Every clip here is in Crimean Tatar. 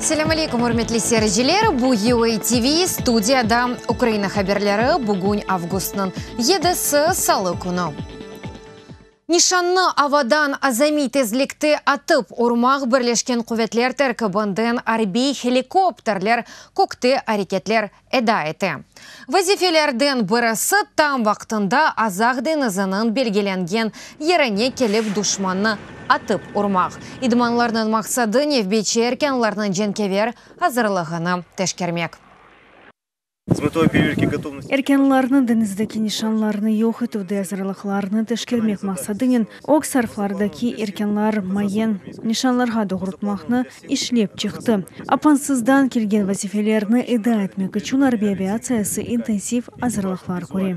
Selâm aleykum, ürmetli seyirciler! Bu UA TV, studiyada Ukraina haberleri, bugün avgustnıñ yedisi, salı künü. Nişannı avadan azamiy tezlikte atıp urmaq Birleşken Quvetler terkibinden arbiy helikopterler kökte areketler eda ete. Vazifelerden birisi, tam vaqtında Azaq deñiziniñ belgilengen yerine kelip duşmannı atıp urmaq. İdmanlarnıñ maqsadı, nevbetçi erkânlarnıñ cenkâver azırlığını teşkermek. Erkânlarnıñ deñizdeki nişanlarnı yoq etüvde azırlıqlarını teşkermek maqsadınen ög sarflardaki erkânlar mayın nişanlarğa doğrultmaqnı işlep çıqtı. Apansızdan kelgen vazifelerni eda etmek içün arbiy aviatsiyası intensiv azırlıqlar köre.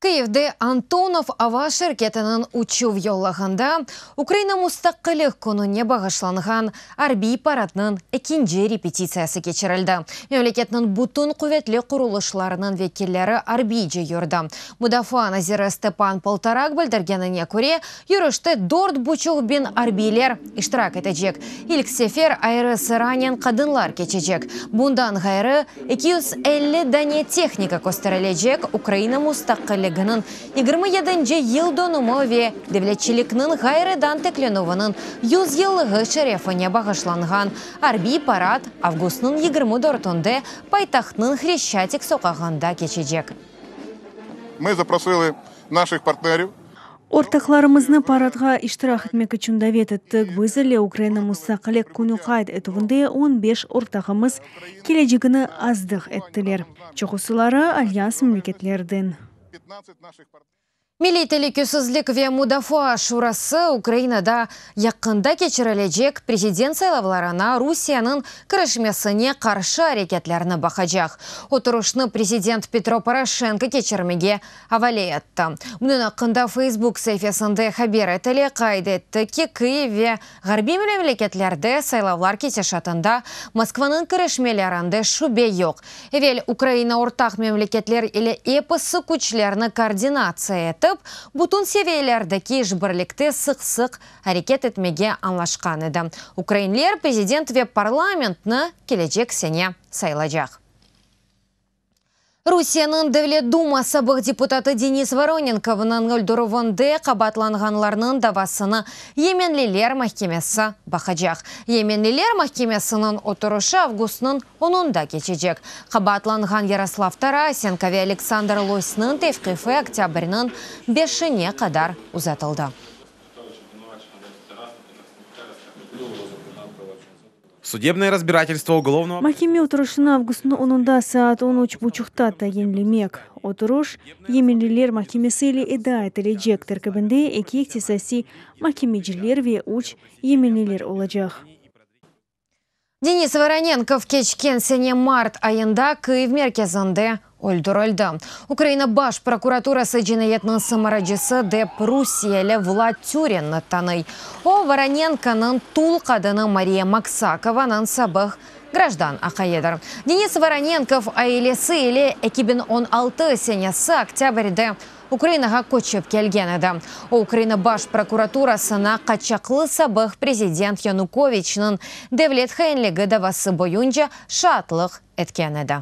Kyivde Antonov ava şirketiniñ uçuv yollağında Ukraina Mustaqillik kününe bağışlanğan arbiy paradnıñ ekinci repetitsiyası keçirildi. Memleketniñ bütün quvetli qurulışlarınıñ vekilleri arbiyce yürdi. Mudafaa naziri Stepan Poltorak bildirgenine köre, yürüşte dört buçuq biñ arbiyler iştirak etecek. İlk sefer ayrı sıranen qadınlar keçecek. Bundan ğayrı, 250 dane tehnika kösterilecek, Ukraina mustaqilliginiñ 27-nci yıl dönümi ve devletçilikniñ ğayrıdan tiklenüviniñ 100 yıllığı şerefine bağışlanğan arbiy parad avgustnıñ 24-ünde paytahtnıñ Hreşçatik soqağında keçecek. Mı zaprosılı naşih partneriv. Ortaqlarımıznı paradğa iştirak etmek içün davet ettik. Biz ile Ukraina Mustaqillik Künü qayd etüvinde on beş ortağımız kelecegini tasdıq ettiler, çoqusıları Alyans memleketlerden. Milliy telükesizlik ve mudafaa şurası Ukrainada yaqında keçirilecek prezident saylavlarına Rusiyeniñ kirişmesine qarşı areketlerni baqacaq. Oturışnı prezident Petro Poroşenko keçirmege avale etti. Bunıñ aqqında Facebook saifesinde haber etile, qayd etti ki, Kyiv ve ğarbiy memleketlerde saylavlar ketişatında Moskvanıñ kirişmelerinde şübe yoq. Evel Ukraina ortaq memleketler ile episi küçlerni koordinatsiya etip, bütün seviyelerdeki işbirlikte sıq-sıq areket etmege añlaşqan edi. Ukrainler prezident ve parlamentni kelecek sene saylaycaq. Rusiyeniñ Devlet Duma sabıq deputatı Denis Voronenkovnıñ öldürüvinde qabaatlanğanlarnıñ davasını Yemenliler mahkemesi baqacaq. Yemenliler mahkemesiniñ oturışı avgustnıñ onunda keçecek. Qabaatlanğan Yaroslav Tarasenko ve Aleksandr Losniñ tevqifi oktâbrniñ beşine qadar uzatıldı. Судебное разбирательство уголовного... Mahkeme oturışını avgustnıñ onunda saat on üç buçuqta tayinlemek. Oturış Yemenliler mahkemesi ile eda etilecek, terkibinde eki ihtisasiy mahkemeciler ve üç yemenliler olacaq. Denis Voronenkov keçken sene mart ayında Kyiv merkezinde öldürildi. Ukraina Baş prokuraturası cinayetniñ sımarıcısı dep rusiyeli Vlad Türinni tanıy. O, Voronenkonıñ tul qadını Mariya Maksakovanıñ sabıq grajdan aqayıdır. Denis Voronenkov ailesi ile 2016 senesi oktâbrde Ukrainağa köçip kelgen edi. O, Ukraina Baş prokuraturasına qaçaqlı sabıq prezident Yanukoviçniñ devlet hainligi davası boyunca şaatlıq etken edi.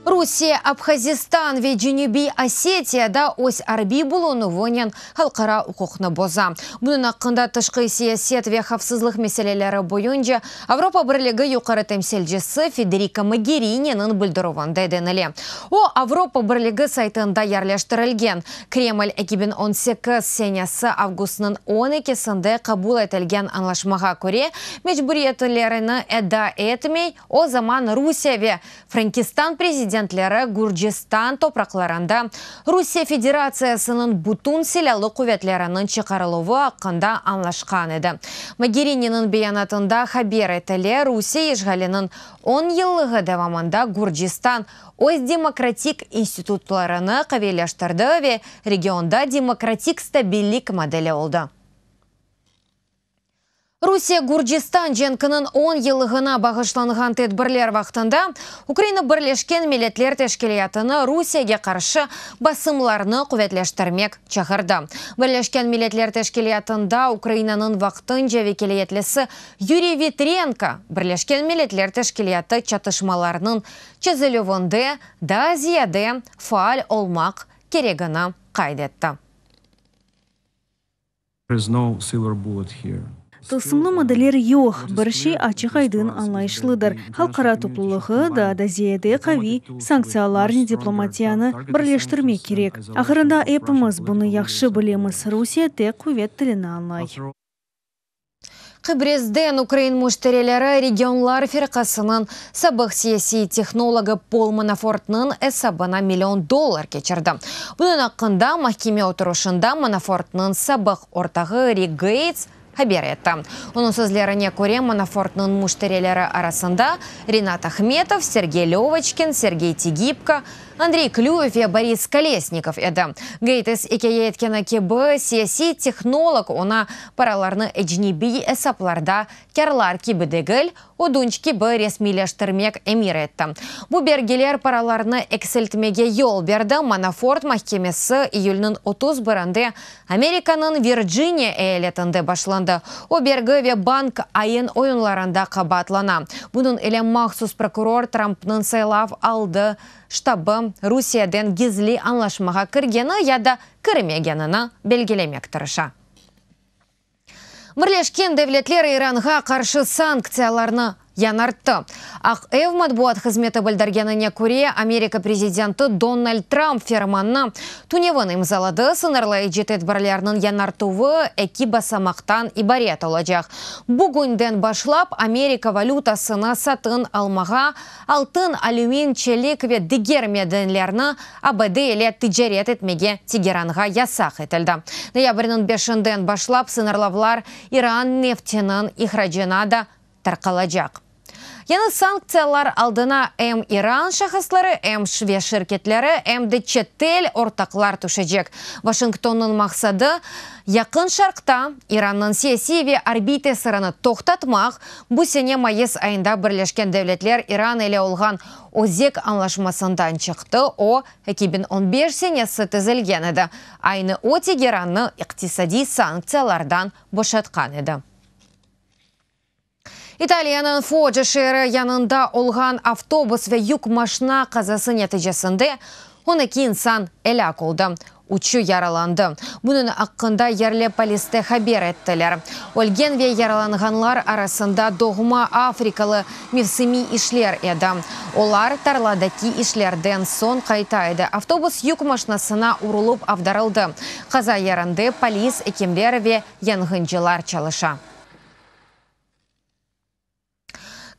Rusiye Abhazistan ve Cenübiy Osetiyada öz arbiy bulunuvınen halqara uquqnı boza. Bunıñ aqqında tışqı siyaset ve havfsızlıq meseleleri boyunca Avropa Birligi yuqarı temsilcisi Federika Mogerininiñ bildirüvinde denile. O, Avropa Birligi saytında yerleştirilgen Kreml 2018 senesi avgustnıñ 12-sinde qabul etilgen añlaşmağa köre mecburiyetlerini eda etmey, o zaman Rusiye ve Frenkistan prezidentleri Gürcistan topraqlarında Rusiye Federatsiyasınıñ bütün silâlı quvetleriniñ çıqarıluvı aqqında añlaşqan edi. Mogerininiñ beyanatında haber etile, Rusiye işğaliniñ on yıllığı devamında Gürcistan öz demokratik institutlarını qaviyleştirdi ve regionda demokratik stabillik modeli oldı. Rusiye-Gürcistan cenkiniñ on yıllığına bağışlanğan tedbirler vaqtında Ukraina Birleşken Milletler Teşkilâtını Rusiyege qarşı basımlarnı quvetleştirmek çağırdı. Birleşken Milletler Teşkilâtında Ukrainanıñ vaqtınca vekiliyetlisi Yuriy Vitrenko, Birleşken Milletler Teşkilâtı çatışmalarnıñ çezilüvinde daa ziyade faal olmaq keregini qayd etti. Tılsımlı maddeler yoq, bir şey açıq-aydın añlayışlıdır, halqara toplulığı daa da ziyade qaviy sanktsiyalarnen diplomatiyanı birleştirmek kerek. Ahırında epimiz bunı yahşı bilemiz, Rusiye tek quvet tilini añlay. Qıbrızden ukrain müşterileri Regionlar firqasınıñ sabıq siyasiy tehnologı Pol Manafortnıñ esabına million dollar keçirdi. Bunıñ aqqında mahkeme oturışında Manafortnıñ sabıq ortağı Rik Geyts haber etti. Onıñ sözlerine köre, Manafortnıñ müşterileri arasında Rinat Ahmetov, Sergey Lövoçkin, Sergey Tigipko, Andrey Klüyev ve Boris Kolesnikov edi. Geyts ikâye etkeni kibi, siyasiy tehnolog oña paralarnı ecnebiy esaplarda kârlar kibi degil, ödünç kibi resmiyleştirmek emir etti. Bu bergiler paralarnı eksiltmege yol berdi, Manafort mahkemesi iyülniñ 31-nde Amerikanıñ Virciniya eyaletinde başlandı. O, bergi ve bank ayın-oyunlarında qabaatlana. Bunıñ ile mahsus prokuror Trampnıñ saylav aldı ştabı Rusiyeden gizli añlaşmağa kirgeni ya da kirmegenini belgilemek tırışa. Birleşken Devletler İranğa qarşı sanktsiyalarnı yañarttı. Aq Ev matbuat hızmeti bildirgenine köre, Amerika prezidenti Donald Tramp fermannı tünevin imzaladı, sıñırlayıcı tedbirlerniñ yañartuvı eki basamaqtan ibaret olacaq. Bugünden başlap Amerika valütasını satın almağa, altın, alümin, çelik ve diger medenlerni ABD ile ticaret etmege Tegeranğa yasaq etildi. Noyabrniñ beşinden başlap sıñırlavlar İran neftiniñ ihracına da tarqalacaq. Yañı sanktsiyalar aldına em İran şahısları, em ve şirketleri, em de çetel ortaqlar tüşecek. Washingtonnıñ maqsadı, Yaqın Şarqta İrannıñ siyasiy ve arbiy tesirini toqtatmaq, bu sene mayıs ayında Birleşken Devletler İran ile olğan Özek añlaşmasından çıqtı, o, 2015 senesi tizilgen edi, aynı o Tegerannı iqtisadiy sanktsiyalardan boşatqan edi. İtaliyanıñ Foggia şeeri yanında olğan avtobus ve yük maşna qazası neticesinde 12 insan elâk oldı, üçü yaralandı. Bunıñ aqqında yerli poliste haber ettiler. Ölgen ve yaralanğanlar arasında doğma afrikalı mevsimiy işler edi. Olar tarladaki işlerden soñ qayta edi. Avtobus yük maşnasına urulıp avdarıldı. Qaza yerinde polis, ekimler ve yanğıncılar çalışa.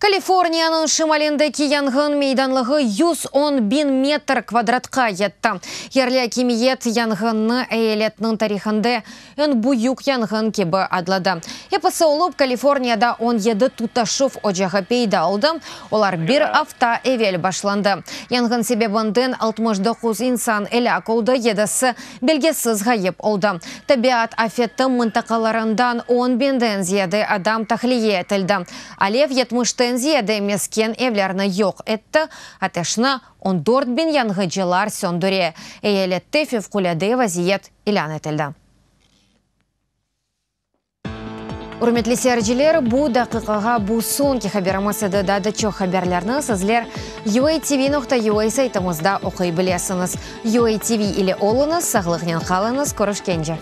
Kaliforniyanıñ şimalindeki yanğın meydanlığı 110 biñ metr kvadratqa yetti. Yerli akimiyet yanğınnı eyaletniñ tarihinde eñ büyük yanğın kibi adladı. Episi olıp, Kaliforniyada 17 tutaşuv ocağı peyda oldı, olar bir afta evel başlandı. Yanğın sebebinden 69 insan elâk oldı, yedisi belgisiz ğayıp oldı. Tabiat afeti mıntaqalarından on biñden ziyade adam tahliye etildi. Alev yetmişten ziyade mesken evlerni yoq etti, ateşni 14 biñ yanğıcılar söndüre. Eyalette fevqulâde vaziyet ilân etildi. Ürmetli seyirciler, bu daqiqağa bu soñki haberimiz edi. Daa da çoq haberlerni sizler UATV.UA saytımızda oquy bilesiñiz. UATV ile oluñız, sağlıqnen qalıñız, körüşkence!